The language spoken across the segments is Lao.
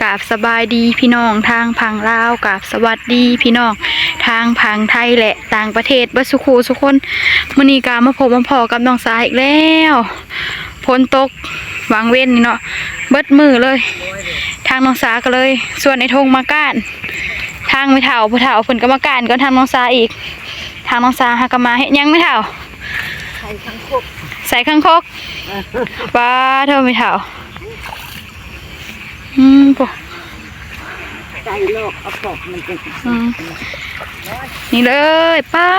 ກາບສະບາຍດີພີ່ນ້ອງທາງຝັ່ງລາວ, ກາບສະຫວັດດີພີ່ນ້ອງທາງຝັ່ງໄທ ແລະ ຕ່າງປະເທດເບິດສູ່ຄູ່ສູ່ຄົນ. ມື້ນີ້ກະມາພົບມາພໍ້ກັບນ້ອງສາອີກແລ້ວ. ຝົນຕົກຫວ່າງເວັນນີ້ເນາະ ເບິດມື້ເລີຍ. ທາງນ້ອງສາກໍເລີຍຊວນອ້າຍທົງມາກ້ານ. ທາງແມ່ເຖົ້າ ພໍ່ເຖົ້າເພິ່ນກໍມາກ້ານກ່ອນທາງນ້ອງສາອີກ. ທາງນ້ອງສາຫາກໍມາເຮັດຫຍັງແມ່ເຖົ້າ? ໃສ່ຄັງຄົກ ໃສ່ຄັງຄົກ. ປາໂທ ແມ່ເຖົ້າ ອືມ ໂອ້ ໃສ່ລອກເອົາປອກມັນ ອືມ ນີ້ເລີຍ. ປາ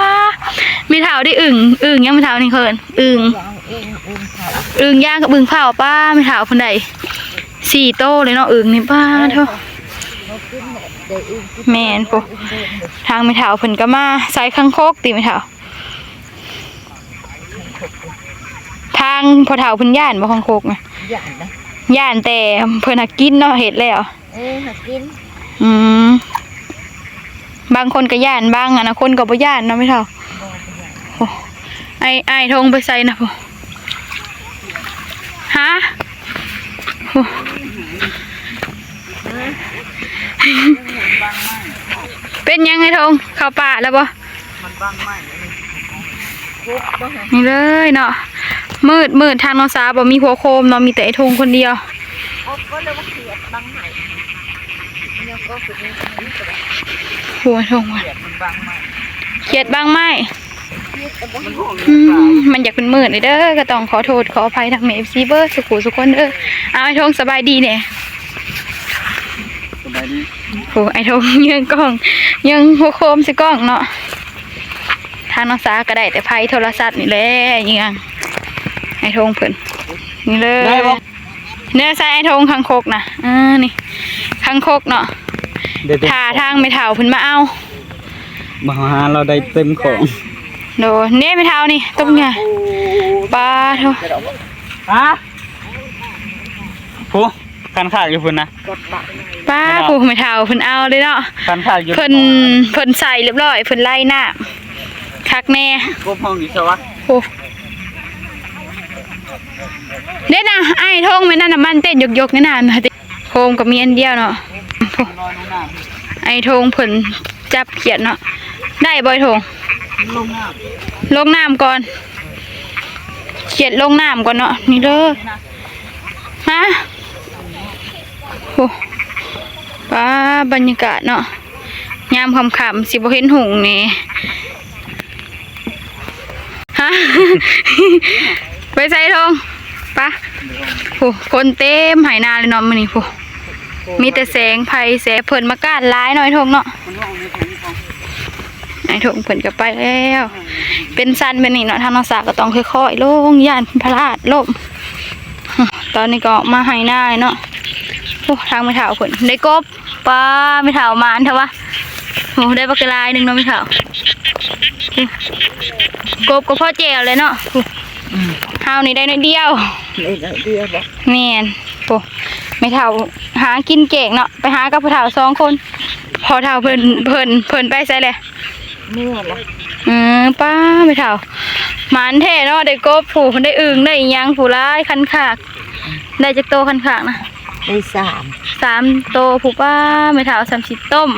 ແມ່ເຖົ້າໄດ້ອຶ່ງ ອຶ່ງຫຍັງແມ່ເຖົ້ານີ້ເອີ້ນ? ອຶ່ງ ອຶ່ງ ອຶ່ງເຜົາ ອຶ່ງຍ່າງກັບອຶ່ງເຜົາ. ປາ ແມ່ເຖົ້າເພິ່ນໄດ້ສີ່ໂຕເລີຍເນາະ ອຶ່ງນີ້. ປາໂທ ແມ່ນ ໂອ້ ທາງແມ່ເຖົ້າເພິ່ນກໍມາໃສ່ຄັງຄົກຕິແມ່ເຖົ້າ? ທາງພໍ່ເຖົ້າເພິ່ນຢ້ານບໍ່ຄັງຄົກນະ? ຢ້ານນະ ຢ້ານ ແຕ່ເພິ່ນຫາກິນເນາະ ເຮັດແລ້ວ. ເອີ ຫາກິນ. ອືມ ບາງຄົນກໍຢ້ານ ບາງອັນນະຄົນກໍບໍ່ຢ້ານເນາະແມ່ເຖົ້າ. ບໍ່ ບໍ່ຢ້ານ. ໂອ້ ອ້າຍ ອ້າຍທົງໄປໃສນະ? ໂອ້ ຮະ? ໂອ້ ເປັນຫຍັງອ້າຍທົງ ເຂົ້າປ່າແລ້ວບໍ່? ມັນບັງໄມ້ ນີ້ເລີຍເນາະ ມືດໆ. ທາງນ້ອງສາບໍ່ມີຫົວໂຄມເນາະ ມີແຕ່ອ້າຍທົງຄົນດຽວ. ໂອ້ຍ ໂອ້ຍ ຂຽດບັງໄມ້ ຂຽດບັງໄມ້. ອືມ ມັນຢາກເປັນມືດເດີ ກໍຕ້ອງຂໍໂທດຂໍອະໄພທາງແມ່ເອັຟຊີເບີດສູ່ຄູ່ສູ່ຄົນເດີ. ເອົາ ອ້າຍທົງສະບາຍດີແດ່. ສະບາຍດີ. ໂອ້ ອ້າຍທົງເຍິງກ້ອງ ເຍິງຫົວໂຄມໃສ່ກ້ອງເນາະ. ທາງນ້ອງສາກໍໄດ້ແຕ່ໄຟໂທລະສັບນີ້ແຫຼະ ເຍິງອ້າຍທົງເພິ່ນ ນີ້ເລີຍ. ແນວໃສ່ອ້າຍທົງຄັງຄົກນະ ເອີ ນີ້ຄັງຄົກເນາະ. ຖ້າທາງແມ່ເຖົ້າເພິ່ນມາເອົາ ມາຫາລາວໄດ້ເຕັມຂອງ. ໂດຍ ເດ້ແມ່ເຖົ້ານີ້ຕົກຫຍ້າ. ປາໂທ ຮະ ໂອ້ ຄັນຄາກຢູ່ພຸ້ນນະ. ປ້າ ຜູ້ແມ່ເຖົ້າເພິ່ນເອົາເດ້ເນາະ ຄັນຄາກຢູ່ ເພິ່ນ ເພິ່ນໃສ່ຮຽບຮ້ອຍ ເພິ່ນໄລ່ນ້ຳຄັກແນ່. ກົບຫ້ອງຢູ່ໃສວະ? ໂອ້ ເດ້ນະ ອ້າຍທົງແມ່ນນັ້ນນະ ມັນເຕັ້ນຢົກໆ ນີ້ນະ ໂຄມກໍມີອັນດຽວເນາະ. ໂອ້ ອ້າຍທົງເພິ່ນຈັບຂຽດເນາະ ໄດ້ບໍ່ອ້າຍທົງ? ລົງນ້ຳ ລົງນ້ຳກ່ອນ ຂຽດລົງນ້ຳກ່ອນເນາະ ນີ້ເດີ. ຮະ ໂອ້ ປ້າ ບັນຍາກາດເນາະ ຍາມຄ່ຳໆ ຊິບໍ່ເຫັນຫຸ່ງນີ້. ຮະ ໄປໃສທອງ? ປະ ໂອ້ ຄົນເຕັມໄຮ່ນາເລີຍເນາະມື້ນີ້. ໂອ້ ມີແຕ່ແສງໄຟ ແສງເພິ່ນມາກ້ານຫຼາຍເນາະ ອ້າຍທົງເນາະ. ອ້າຍທົງເພິ່ນກໍໄປແລ້ວ ເປັນຊັນແບບນີ້ເນາະ ທາງນ້ອງສາກໍຕ້ອງຄ່ອຍໆລົງ ຢ້ານພະລາດລົ້ມ. ຕອນນີ້ກໍອອກມາໄຮ່ນາເລີຍເນາະ. ໂອ້ ທາງແມ່ເຖົ້າເພິ່ນໄດ້ກົບ ປ້າ ແມ່ເຖົ້າໝານແທ້ວະ. ໂອ້ ໄດ້ບັກຫຼາຍໜຶ່ງເນາະແມ່ເຖົ້າ. ກົບກໍພໍແຈ່ວແຫຼະເນາະ. ອືມ ເຮົານີ້ໄດ້ໜ້ອຍດຽວ ໄດ້ໜ້ອຍດຽວບໍ? ແມ່ນ. ໂອ້ ແມ່ເຖົ້າຫາກິນເກັ່ງເນາະ ໄປຫາກັບພໍ່ເຖົ້າສອງຄົນ. ພໍ່ເຖົ້າເພິ່ນ ເພິ່ນ ເພິ່ນໄປໃສແຫຼະ? ເມື່ອລະ. ອືມ ປ້າ ແມ່ເຖົ້າໝານແທ້ເນາະ ໄດ້ກົບ ຜູ້ ໄດ້ອຶ່ງ ໄດ້ອີ່ຫຍັງ ຜູ້ຫຼາຍຄັນຄາກ. ໄດ້ຈັກໂຕຄັນຄາກນະ? ໄດ້ສາມ ສາມໂຕຜູ້. ປ້າ ແມ່ເຖົ້າສ່ຳຊິຕົ້ມ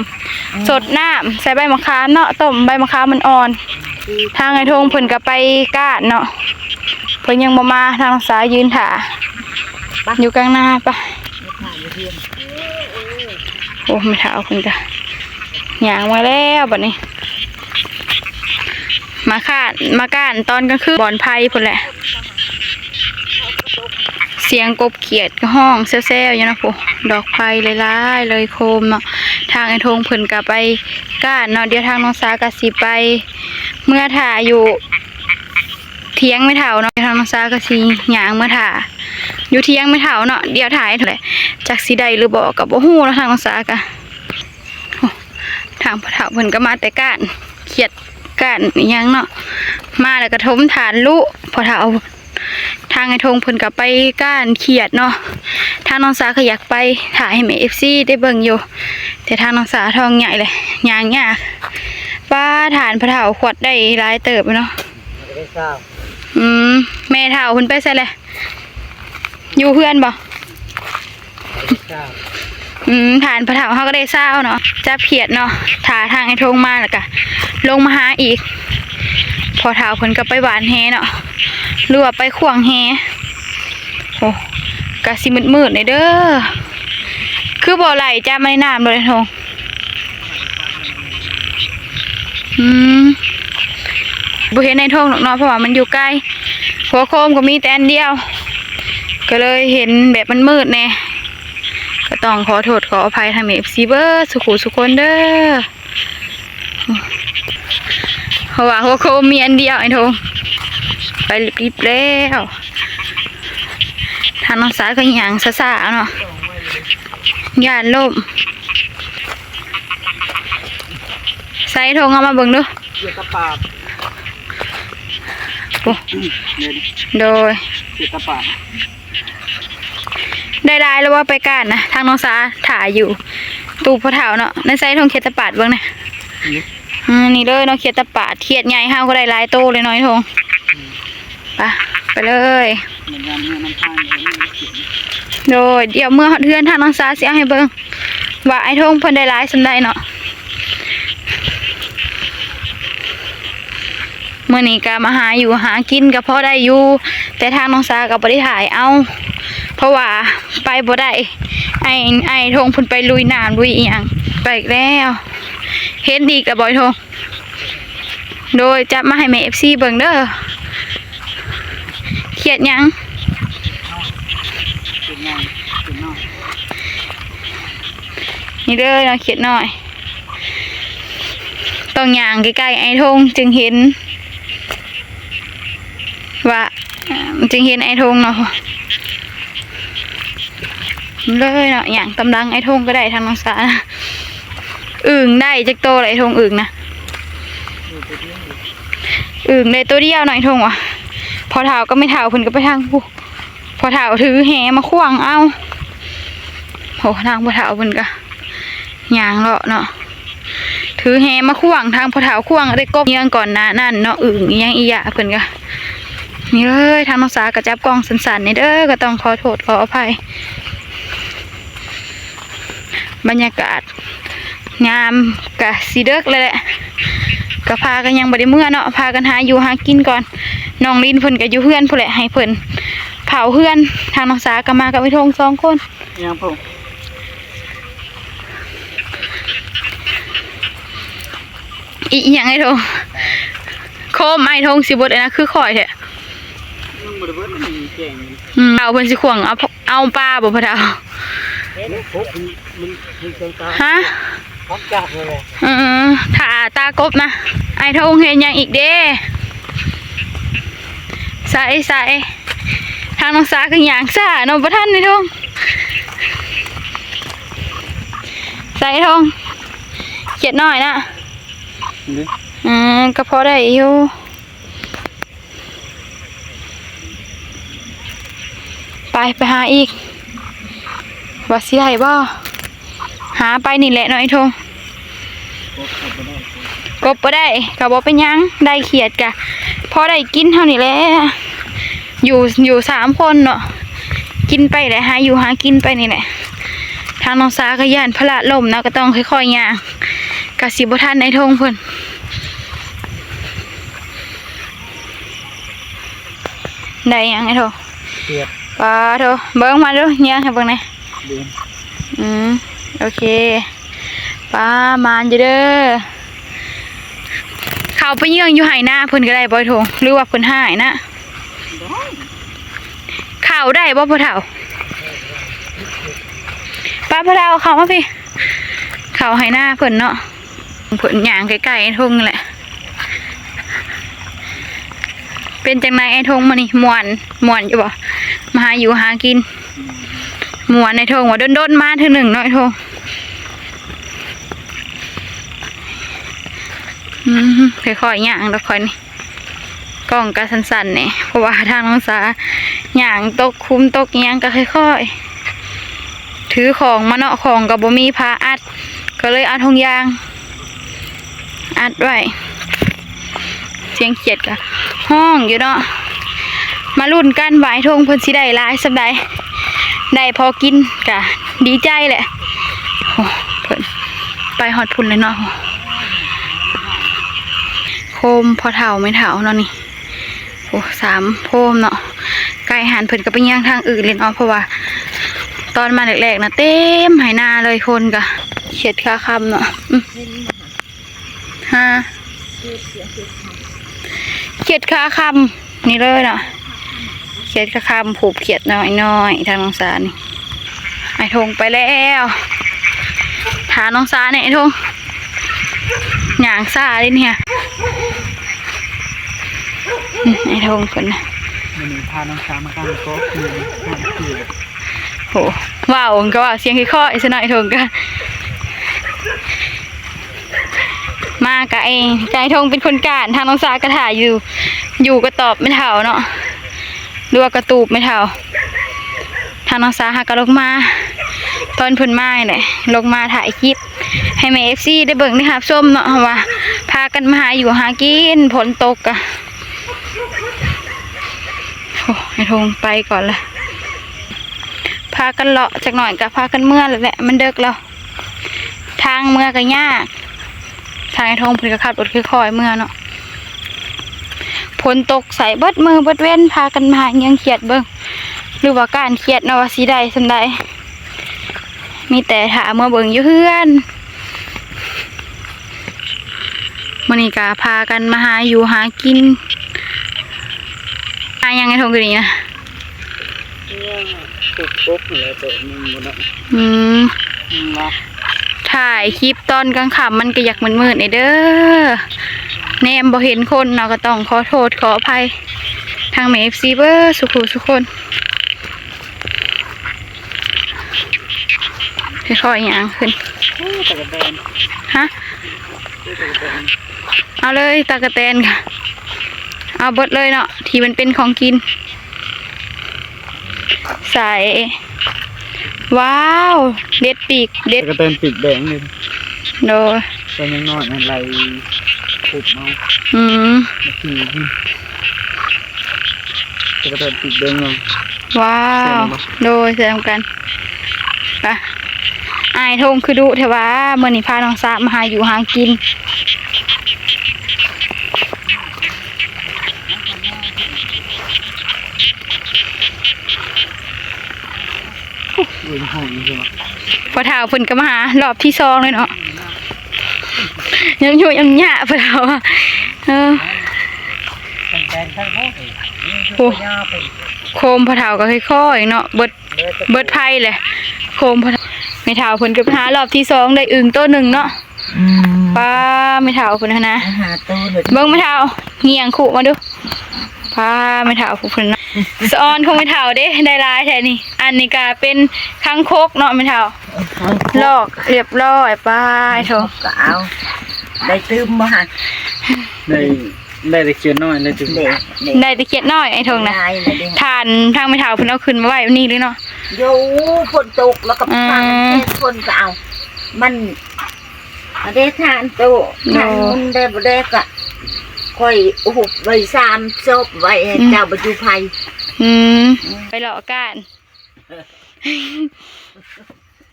ອືມ ສົດນ້ຳໃສ່ໃບມະຂາມເນາະ ຕົ້ມໃບມະຂາມອ່ອນໆ. ອືມ ທາງອ້າຍທົງເພິ່ນກໍໄປກ້ານເນາະ ເພິ່ນຍັງບໍ່ມາ ທາງສາຍຢືນຖ້າ ໄປ ຢູ່ກາງນາ. ໄປ ໂອ້ ແມ່ເຖົ້າເພິ່ນກໍຍ່າງມາແລ້ວບັດນີ້. ມາຄາດ ມາກ້ານຕອນກາງຄືນ ບ່ອນໄຟພຸ້ນແຫຼະ. ສຽງກົບຂຽດກໍຮ້ອງແຊວໆຢູ່ນະພຸ້ນ ດອກໄຟຫຼາຍໆເລີຍໂຄມເນາະ. ທາງອ້າຍທົງເພິ່ນກໍໄປກ້ານເນາະ ດຽວທາງນ້ອງສາກໍຊິໄປເມືອຖ້າຢູ່ ຖຽງແມ່ເຖົ້າເນາະ. ທາງນ້ອງສາກໍຊິຍ່າງເມືອຖ້າຢູ່ຖຽງແມ່ເຖົ້າເນາະ ດຽວຖ້າໃຫ້ເທົ່າໃດ ຈັກຊິໄດ້ຫຼືບໍ່ກໍບໍ່ຮູ້ເນາະ. ທາງນ້ອງສາກໍ ໂອ້ ທາງພໍ່ເຖົ້າເພິ່ນກໍມາແຕ່ກ້ານຂຽດກ້ານອີ່ຫຍັງເນາະ ມາແລ້ວກໍຖົມຖ່ານລຸພໍ່ເຖົ້າ. ທາງອ້າຍທົງເພິ່ນກໍໄປກ້ານຂຽດເນາະ ທາງນ້ອງສາກໍຢາກໄປຖ່າຍໃຫ້ແມ່ເອັຟຊີໄດ້ເບິ່ງຢູ່ ແຕ່ທາງນ້ອງສາທ້ອງໃຫຍ່ເລີຍຍ່າງຍາກ. ປ້າ ຖ່ານພໍ່ເຖົ້າຂວັດໄດ້ຫຼາຍເຕີບເນາະ. ໄດ້ຊາວ ອືມ ແມ່ເຖົ້າເພິ່ນໄປໃສແຫຼະ? ຢູ່ເຮືອນບໍ່? ໄດ້ຊາວ ອືມ ທ່ານພໍ່ເຖົ້າເຮົາກໍໄດ້ຊາວເນາະ ຈັບຂຽດເນາະ ຖ້າທາງອ້າຍທົງມາແລ້ວກໍລົງມາຫາອີກ. ພໍ່ເຖົ້າເພິ່ນກໍໄປຫວ່ານແຫເນາະ ຫຼືວ່າໄປຂວ້າງແຫ. ໂອ້ ກະຊິມືດໆແດ່ເດີ ຄືບໍ່ໄຫຼຈັບມາໃນນ້ຳໂລດອ້າຍທົງ. ອືມ ບໍ່ເຫັນອ້າຍທົງດອກເນາະ ເພາະວ່າມັນຢູ່ໄກ ຫົວໂຄມກໍມີແຕ່ອັນດຽວ ກໍເລີຍເຫັນແບບມັນມືດແດ່. ກໍຕ້ອງຂໍໂທດຂໍອະໄພທາງແມ່ເອັຟຊີເບິດສູ່ຄູ່ສູ່ຄົນເດີ ເພາະວ່າຫົວໂຄມມີອັນດຽວ ອ້າຍທົງໄປລິບໆແລ້ວ. ທາງນ້ອງສາກໍຍ່າງຊ້າໆເນາະ ຢ້ານລົ້ມ. ໃສ່ຖົງເອົາມາເບິ່ງດູ. ຂຽດຕາປາດ ໂອ້ ໂດຍ ຂຽດຕາປາດ. ໄດ້ຫຼາຍແລ້ວບໍ່ ໄປການນະ? ທາງນ້ອງສາຖ້າຢູ່ຕູ້ພໍ່ເຖົ້າເນາະ. ໃນໃສ່ຖົງຂຽດຕາປາດເບິ່ງນະ. ນີ້ ອືມ ນີ້ເລີຍເນາະ ຂຽດຕາປາດ ຂຽດໃຫຍ່ເຮົາກໍໄດ້ຫຼາຍໂຕເລີຍເນາະ ອ້າຍທົງ. ອືມ ໄປ ໄປເລີຍ. ໂດຍ ດຽວເມືອຮອດເຮືອນ ທາງນ້ອງສາຊິເອົາໃຫ້ເບິ່ງວ່າອ້າຍທົງເພິ່ນໄດ້ຫຼາຍສ່ຳໃດເນາະ. ມື້ນີ້ກໍມາຫາຢູ່ຫາກິນກໍພໍໄດ້ຢູ່ ແຕ່ທາງນ້ອງສາກໍບໍ່ໄດ້ຖ່າຍເອົາ ເພາະວ່າໄປບໍ່ໄດ້ ອ້າຍ ອ້າຍທົງເພິ່ນໄປລຸຍນ້ຳລຸຍອີ່ຫຍັງ. ໄປອີກແລ້ວ ເຫັນອີກແລ້ວບໍ່ອ້າຍທົງ? ໂດຍ ຈັບມາໃຫ້ແມ່ເອັຟຊີເບິ່ງເດີ. ຂຽດຫຍັງ? ຂຽດໃຫຍ່ ຂຽດນ້ອຍ ນີ້ເດີເນາະ ຂຽດນ້ອຍ. ຕ້ອງຍ່າງໃກ້ໆອ້າຍທົງຈຶ່ງເຫັນວ່າ ຈຶ່ງເຫັນອ້າຍທົງເນາະ ເລີຍເນາະ. ຍ່າງຕາມຫຼັງອ້າຍທົງກໍໄດ້ ທາງນ້ອງສານະ. ອຶ່ງໄດ້ຈັກໂຕລະອ້າຍທົງ? ອຶ່ງນະ ອຶ່ງໄດ້ໂຕດຽວເນາະ ອ້າຍທົງວ່າ. ພໍ່ເຖົ້າກັບແມ່ເຖົ້າເພິ່ນກໍໄປທາງພຸ້ນ ພໍ່ເຖົ້າຖືແຫມາຂວ້າງເອົາ. ໂອ້ ທາງພໍ່ເຖົ້າເພິ່ນກໍຍ່າງເລາະເນາະ ຖືແຫມາຂວ້າງ. ທາງພໍ່ເຖົ້າຂວ້າງໄດ້ກົບເຍືອງກ່ອນໜ້ານັ້ນເນາະ ອຶ່ງອີ່ຫຍັງອີ່ຫຍາເພິ່ນກໍ. ນີ້ເລີຍ ທາງນ້ອງສາກໍຈັບກ້ອງສັ້ນໆນີ້ເດີ ກໍຕ້ອງຂໍໂທດຂໍອະໄພ. ບັນຍາກາດຍາມກະຊິເດິກແລ້ວແຫຼະ ກະພາກັນຍັງບໍ່ໄດ້ເມືອເນາະ ພາກັນຫາຢູ່ຫາກິນກ່ອນ. ນ້ອງລິນເພິ່ນກະຢູ່ເຮືອນພຸ້ນແຫຼະ ໃຫ້ເພິ່ນເຝົ້າເຮືອນ. ທາງນ້ອງສາກະມາກັບອ້າຍທົງສອງຄົນ. ອີຫຍັງພວກ ອີ ອີຫຍັງອ້າຍທົງ? ໂຄມອ້າຍທົງຊິເບິດແລ້ວນະ ຄືຂ້ອຍແທ້. ຍັງບໍ່ໄດ້ເບິດ ມັນແຈ້ງຢູ່. ອືມ ເອົາເພິ່ນຊິຂວ້າງເອົາ ເອົາປາບໍ່ພໍ່ເຖົ້າ? ຮະ? ເອີ ຖ້າຕາກົບນະ. ອ້າຍທົງເຮັດຫຍັງອີກເດ້? ໃສ ໃສ ທາງນ້ອງສາຄືຍ່າງຊ້າເນາະ ບໍ່ທັນໄດ້ທົງ. ໃສທົງ? ຂຽດນ້ອຍນະ. ເອີ ກໍພໍໄດ້ຢູ່. ໄປ ໄປຫາອີກ ວ່າຊິໄດ້ບໍ່? ຫາໄປນີ້ແຫຼະເນາະໄອ້ທົງ. ກົບກໍບໍ່ໄດ້ ກໍບໍ່ເປັນຫຍັງ ໄດ້ຂຽດກະພໍໄດ້ກິນເຮົານີ້ແຫຼະ. ຢູ່ ຢູ່ສາມຄົນເນາະ ກິນໄປແຫຼະ ຫາຢູ່ຫາກິນໄປນີ້ແຫຼະ. ທາງນ້ອງສາກໍຢ້ານພະລາດລົ້ມເນາະ ກໍຕ້ອງຄ່ອຍໆຍ່າງ ກະຊິບໍ່ທັນໄອ້ທົງເພິ່ນ. ໄດ້ຫຍັງໄອ້ໂທ? ຂຽດ. ປາໂທ ເບິ່ງມາດູ ຍ່າງໃຫ້ເບິ່ງແດ່. ອືມ ໂອເຄ. ປາ ໝານຢູ່ເດີ. ເຂົ້າໄປເຍືອງຢູ່ໄຮ່ນາເພິ່ນກໍໄດ້ບໍ່ໄອ້ໂທ ຫຼືວ່າເພິ່ນຮ້າຍນະ? ເຂົ້າໄດ້ບໍ່ພໍ່ເຖົ້າ? ປາພໍ່ເຖົ້າ ເຂົ້າມາພີ້ ເຂົ້າໄຮ່ນາເພິ່ນເນາະ. ເພິ່ນຍ່າງໃກ້ໆທົ່ງແຫຼະ. ເປັນຈັ່ງໃດໄອ້ທົງມື້ນີ້ ມ່ວນ ມ່ວນຢູ່ບໍ່? ມາຫາຢູ່ຫາກິນ ມ່ວນໄອ້ທົງວ່າ ດົນໆມາເທື່ອໜຶ່ງເນາະໄອ້ທົງ. ອືມ ຄ່ອຍໆຍ່າງດອກຂ້ອຍນີ້ ກ້ອງກະສັ່ນໆແດ່ ເພາະວ່າທາງນ້ອງສາຍ່າງຕົກຂຸມຕົກອີ່ຫຍັງກະຄ່ອຍໆ ຖືຂອງມາເນາະ ຂອງກະບໍ່ມີຜ້າອັດ ກໍເລີຍເອົາຖົງຢາງອັດໄວ້. ສຽງຂຽດກະຮ້ອງຢູ່ເນາະ. ມາລຸ້ນກັນວ່າໄອ້ທົງເພິ່ນຊິໄດ້ຫຼາຍສ່ຳໃດ ໄດ້ພໍກິນກະດີໃຈແຫຼະ. ໂອ້ ເພິ່ນໄປຮອດພຸ້ນເລີຍເນາະ. ໂຮມພໍ່ເຖົ້າແມ່ເຖົ້າເນາະນີ້. ໂອ້ ສາມໂຮມເນາະ. ໄກ່ຫັ້ນເພິ່ນກໍໄປຍ່າງທາງອື່ນເລີຍເນາະ ເພາະວ່າຕອນມາແລກໆນະ ເຕັມໄຮ່ນາເລີຍ. ຄົນກໍຂຽດຄາຄຳເນາະ. ອືມ ຮະ ຂຽດຄາຄຳນີ້ເລີຍເນາະ. ຂຽດຄາຄຳ ຜູກຂຽດນ້ອຍໆ ທາງນ້ອງສານີ້. ອ້າຍທົງໄປແລ້ວ. ຖ້ານ້ອງສາແດ່ ອ້າຍທົງ. ຍ່າງຊ້າເດ້ນີ້. ອືມ ອ້າຍທົງເພິ່ນນະ ມື້ນີ້ພານ້ອງສາມາການກອບ ໂອ້ ເວົ້າກໍເວົ້າສຽງຄ່ອຍໆ ຊະໜ້ອຍ ອ້າຍທົງກໍ ມາກະເອງ ກະອ້າຍທົງເປັນຄົນກ້ານ. ທາງນ້ອງສາກະຖ້າຢູ່ ຢູ່ກະຕອບແມ່ເຖົ້າເນາະ ຫຼືວ່າກະຕູບແມ່ເຖົ້າ. ທາງນ້ອງສາຫາກະລົງມາຕອນເພິ່ນມານີ້ແຫຼະ ລົງມາຖ່າຍຄລິບໃຫ້ແມ່ເອັຟຊີໄດ້ເບິ່ງໄດ້ຮັບຊົມເນາະ ວ່າພາກັນມາຫາຢູ່ຫາກິນ. ຝົນຕົກກະ ໂອ້ ອ້າຍທົງໄປກ່ອນລະ. ພາກັນເລາະຈັກໜ້ອຍກະພາກັນເມືອແລ້ວແຫຼະ ມັນເດິກແລ້ວ. ທາງເມືອກໍຍາກ ທາງອ້າຍທົງເພິ່ນກໍຂັບລົດຄ່ອຍໆເມືອເນາະ. ຝົນຕົກໃສ່ເບິດມື້ເບິດເວັນ ພາກັນມາຫາເຫຍື່ອງຂຽດເບິ່ງ ຫຼືວ່າກ້ານຂຽດເນາະ ວ່າຊິໄດ້ສ່ຳໃດ. ມີແຕ່ຖ້າເມືອເບິ່ງຢູ່ເຮືອນ. ມື້ນີ້ກໍພາກັນມາຫາຢູ່ຫາກິນ. ຫາຫຍັງອ້າຍທົງຢູ່ນີ້ນະ? ອືມ ຖ່າຍຄລິບຕອນກາງຄ່ຳມັນກໍຢາກມືດໆແດ່ເດີ ແນມບໍ່ເຫັນຄົນເນາະ. ກໍຕ້ອງຂໍໂທດຂໍອະໄພທາງແມ່ເອັຟຊີເບິດສູ່ຜູ້ສູ່ຄົນ. ຄ່ອຍໆຍ່າງຂຶ້ນ. ໂອ້ ຕາກະແຕນ ຮະ? ໂອ້ ຕາກະແຕນ ເອົາເລີຍຕາກະແຕນ ເອົາເບິດເລີຍເນາະ ທີ່ມັນເປັນຂອງກິນ. ໃສ່ ວ້າວ ເດັດປີກ ເດັດຕາກະແຕນປີກແດງເລີຍ. ໂດຍ ຕົວນ້ອຍໆນັ້ນໄລ່ຄຸບເອົາ. ອືມ ມາກິນ ຕາກະແຕນປີກແດງເນາະ. ວ້າວ ໂດຍ ໃສ່ນຳກັນ. ໄປ ອ້າຍທົງຄືດຸແທ້ຫວາ ມື້ນີ້ພານ້ອງສາມາຫາຢູ່ຫາກິນ. ພໍ່ເຖົ້າເພິ່ນກໍມາຫາລອບທີສອງເລີຍເນາະ. ຍຳຍຸຍຳຍະພໍ່ເຖົ້າ. ເອີ ໂອ້ ໂຄມພໍ່ເຖົ້າກໍຄ່ອຍໆເນາະ ເບິດ ເບິດໄຟແຫຼະ ໂຄມພໍ່ເຖົ້າ. ແມ່ເຖົ້າເພິ່ນກໍໄປຫາລອບທີສອງ ໄດ້ອຶ່ງໂຕໜຶ່ງເນາະ. ອືມ ປ້າ ແມ່ເຖົ້າເພິ່ນຫັ້ນນະ ໄປຫາໂຕເລີຍ. ເບິ່ງແມ່ເຖົ້າ ຫງຽງຄຸມາດູ ປ້າ ແມ່ເຖົ້າຜູ້ເພິ່ນນະ. ສະອອນຂອງແມ່ເຖົ້າເດ້ ໄດ້ຫຼາຍແທ້ນີ້. ອັນນີ້ກໍເປັນຄັງຄົກເນາະແມ່ເຖົ້າ ເອີ ຄັງຄົກ ລອກລຽບຮ້ອຍ. ປ້າ ໂທ້ ກໍເອົາ ໄດ້ຕື່ມບໍ່ຫັ້ນ? ໄດ້ ໄດ້ແຕ່ຂຽດນ້ອຍ ໄດ້ແຕ່ ໄດ້ແຕ່ຂຽດນ້ອຍ ອ້າຍທົງນະ. ຖ່ານທາງແມ່ເຖົ້າເພິ່ນເອົາຂຶ້ນມາໄວ້ນີ້ເລີຍເນາະ. ຢູ່ຝົນຕົກແລ້ວກໍ ອືມ ຝນກໍເອົາ ມັນ ອັນເດ ທ່ານໂຕ ໂດຍ ທ່ານມຸນໄດ້ບໍ່ໄດ້ກະຂ້ອຍຫຸບໄວ້ສາມສົບໄວ້ໃຫ້ ອືມ ເຈົ້າບໍ່ຢູ່ໄພ. ອືມ ອືມ ໄປເລາະການ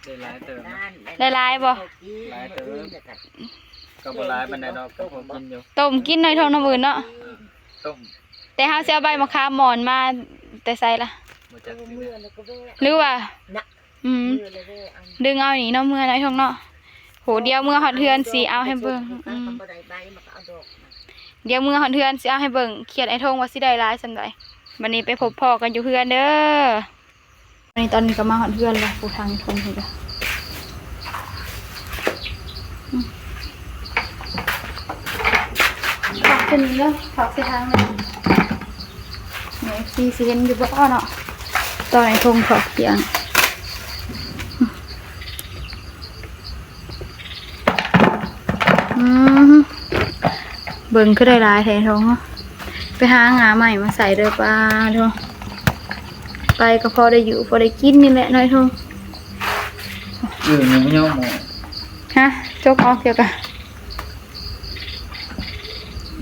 ໄດ້ຫຼາຍເຕີບນະ. ໄດ້ຫຼາຍບໍ່? ຫຼາຍເຕີບ ກໍບໍ່ຫຼາຍປານໃດດອກ ກໍພໍກິນຢູ່. ຕົ້ມກິນໜ້ອຍທ້ອງນ້ຳອື່ນເນາະ. ອືມ ຕົ້ມ ແຕ່ເຮົາຊິເອົາໃບມະຂາມໝອນມາແຕ່ໃສລະ? ບໍ່ຈັກ ຫຼືວ່າ ອືມ ດຶງເອົານີ້ເນາະ ເມືອໃນທົ່ງເນາະ. ໂຫ ດຽວເມືອຮອດເຮືອນຊິເອົາໃຫ້ເບິ່ງ. ອືມ ດຽວເມືອຮອດເຮືອນຊິເອົາໃຫ້ເບິ່ງ ຂຽດອ້າຍທົ່ງວ່າຊິໄດ້ຫຼາຍສ່ຳໃດ. ບັດນີ້ໄປພົບພໍ້ກັນຢູ່ເຮືອນເດີ. ອັນນີ້ ຕອນນີ້ກໍມາຮອດເຮືອນແລ້ວ ຜູ້ທາງທົ່ງພຸ້ນກະ ອືມ ພັກຂຶ້ນເດີ ພັກໃສ່ທາງເດີ. ແມ່ເອັຟຊີຊິເຫັນຢູ່ບໍ່ເນາະ ຕອນອ້າຍທົ່ງເຜາະກຽງ. ອືມ ເບິ່ງຄືໄດ້ຫຼາຍແທ້ທ້ອງເນາະ. ໄປຫາງ່າໄມ້ມາໃສ່ເດີປ້າເນາະ. ໄປກໍພໍໄດ້ຢູ່ພໍໄດ້ກິນນີ້ແຫຼະນ້ອຍທ້ອງ. ເອີ ຍັງບໍ່ຍອມອອກ ຮະ? ຈົກອອກ ຈະກະ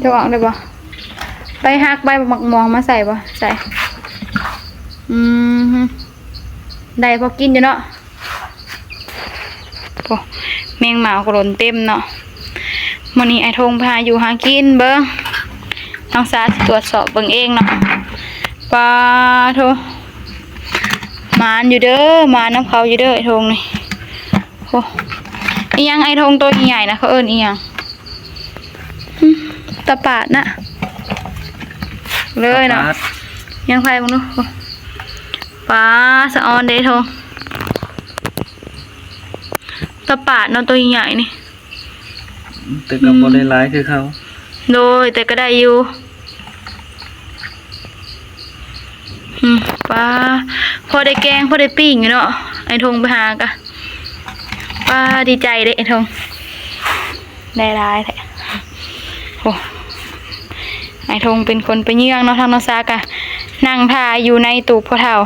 ຈະອອກໄດ້ບໍ່? ໄປຫັກໃບໝາກມ່ວງມາໃສ່ບໍ່? ໃສ່ ອືມ ໄດ້ພໍກິນຢູ່ເນາະ. ໂອ້ ແມງເໝົາກໍຫຼົ່ນເຕັມເນາະ. ມື້ນີ້ອ້າຍທົງໄປຫາຢູ່ຫາກິນເບິ່ງ ນ້ອງສາຊິກວດສອບເບິ່ງເອງເນາະ. ປາໂທ ໝານຢູ່ເດີ ໝານນຳເຂົາຢູ່ເດີ ອ້າຍທົງນີ້. ໂອ້ ອີຫຍັງອ້າຍທົງໂຕໃຫຍ່ໆນະ ເຂົາເອີ້ນອີຫຍັງ? ອືມ ຕາປາດນະ ເລີຍເນາະ ຕາປາດ ຍັງໄປເບິ່ງດູ. ໂອ້ ປາ ສະອອນເດ້ ອ້າຍທົງ ຕາປາດເນາະ ໂຕໃຫຍ່ໆນີ້. ແຕ່ກໍບໍ່ໄດ້ຫຼາຍຄືເຂົາ. ໂດຍ ແຕ່ກໍໄດ້ຢູ່. ອືມ ປາ ພໍໄດ້ແກງ ພໍໄດ້ປີ້ງຢູ່ເນາະ ອ້າຍທົງໄປຫາກະ. ປາ ດີໃຈເດ້ອ້າຍທົງ ໄດ້ຫຼາຍແທ້. ໂອ້ ອ້າຍທົງເປັນຄົນໄປເຍືອງເນາະ ທາງນ້ອງສາກະນັ່ງຖ້າຢູ່ໃນຕູບພໍ່ເຖົ້າ.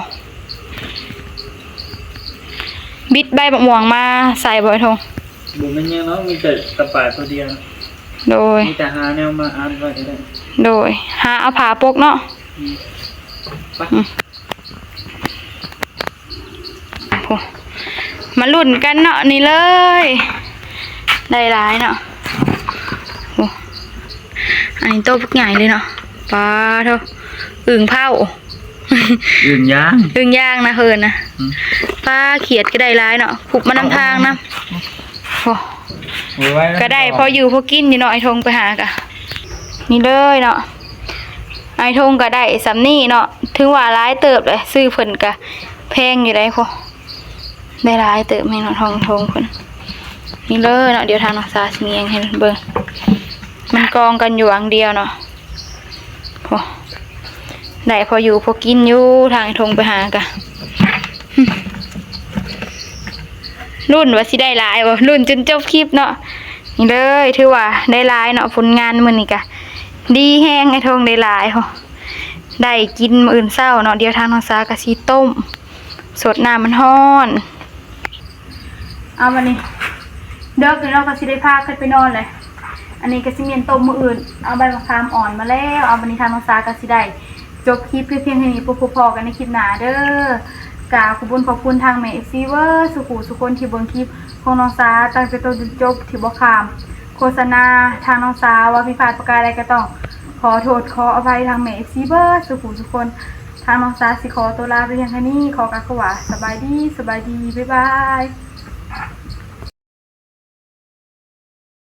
ບິດໃບບັກມ່ວງມາໃສ່ບໍ່ ອ້າຍທົງ? ບໍ່ແມ່ນຫຍັງເນາະ ມີແຕ່ຕາປາດໂຕດຽວ. ໂດຍ ມີແຕ່ຫາແນວມາອັດໄວ້ກໍໄດ້. ໂດຍ ຫາເອົາຜ້າປົກເນາະ. ອືມ ໄປ ອືມ ໂອ້ ມາລຸ້ນກັນເນາະ ນີ້ເລີຍ ໄດ້ຫຼາຍເນາະ. ໂອ້ ອັນນີ້ໂຕບັກໃຫຍ່ເລີຍເນາະ. ປາໂທ ອຶ່ງເຜົາ ອຶ່ງຢ່າງ ອຶ່ງຢ່າງນະເພິ່ນນະ. ອືມ ປາ ຂຽດກໍໄດ້ຫຼາຍເນາະ ຄຸບມານຳທາງນຳ. ໂອ້ ກໍໄດ້ພໍຢູ່ພໍກິນຢູ່ເນາະ ອ້າຍທົງໄປຫາກະ. ນີ້ເລີຍເນາະ ອ້າຍທົງກໍໄດ້ສ່ຳນີ້ເນາະ ຖືວ່າຫຼາຍເຕີບເລີຍ ຊື້ເພິ່ນກະແພງຢູ່ໃດ໋. ໂອ້ ໄດ້ຫຼາຍເຕີບແຮງເນາະ ທອງ ທອງເພິ່ນ. ນີ້ເລີຍເນາະ ດຽວທາງນ້ອງສາຊິແຍງໃຫ້ເບິ່ງ ມັນກອງກັນຢູ່ອັນດຽວເນາະ. ໂອ້ ໄດ້ພໍຢູ່ພໍກິນຢູ່ ທາງອ້າຍທົງໄປຫາກະ ລຸ້ນວ່າຊິໄດ້ຫຼາຍບໍ່ ລຸ້ນຈົນຈົບຄລິບເນາະ. ນີ້ເລີຍ ຖືວ່າໄດ້ຫຼາຍເນາະ ຜົນງານມື້ນີ້ກະດີແຮງ ອ້າຍທົງໄດ້ຫຼາຍ. ໂອ້ ໄດ້ກິນມື້ອື່ນເຊົ້າເນາະ ດຽວທາງນ້ອງສາກະຊິຕົ້ມ ສົດນ້ຳມັນຮ້ອນ. ເອົາ ບັດນີ້ເດິກແລ້ວເນາະ ກໍຊິໄດ້ພາກັນໄປນອນແຫຼະ. ອັນນີ້ກໍຊິແມ່ນຕົ້ມມື້ອື່ນ ເອົາໃບມະຂາມອ່ອນມາແລ້ວ. ເອົາ ບັດນີ້ທາງນ້ອງສາກໍຊິໄດ້ຈົບຄລິບພຽງເທົ່ານີ້ ພົບພໍ້ກັນໃນຄລິບໜ້າເດີ. ກາບຂອບຄຸນຂອບຄຸນທາງແມ່ເອັຟຊີເບີດສູ່ຜູ້ສູ່ຄົນທີ່ເບິ່ງຄລິບຂອງນ້ອງສາຕັ້ງແຕ່ຕົ້ນຈົນຈົບ ທີ່ບໍ່ຂ້າມໂຄສະນາ. ທາງນ້ອງສາວ່າຜິດພາດປະການໃດກໍຕ້ອງຂໍໂທດຂໍອະໄພທາງແມ່ເອັຟຊີເບີດສູ່ຜູ້ສູ່ຄົນ. ທາງນ້ອງສາຊິຂໍຕົວລາໄປພຽງເທົ່ານີ້ ຂໍກາບຄຳວ່າສະບາຍດີ ສະບາຍດີ ບາຍບາຍ.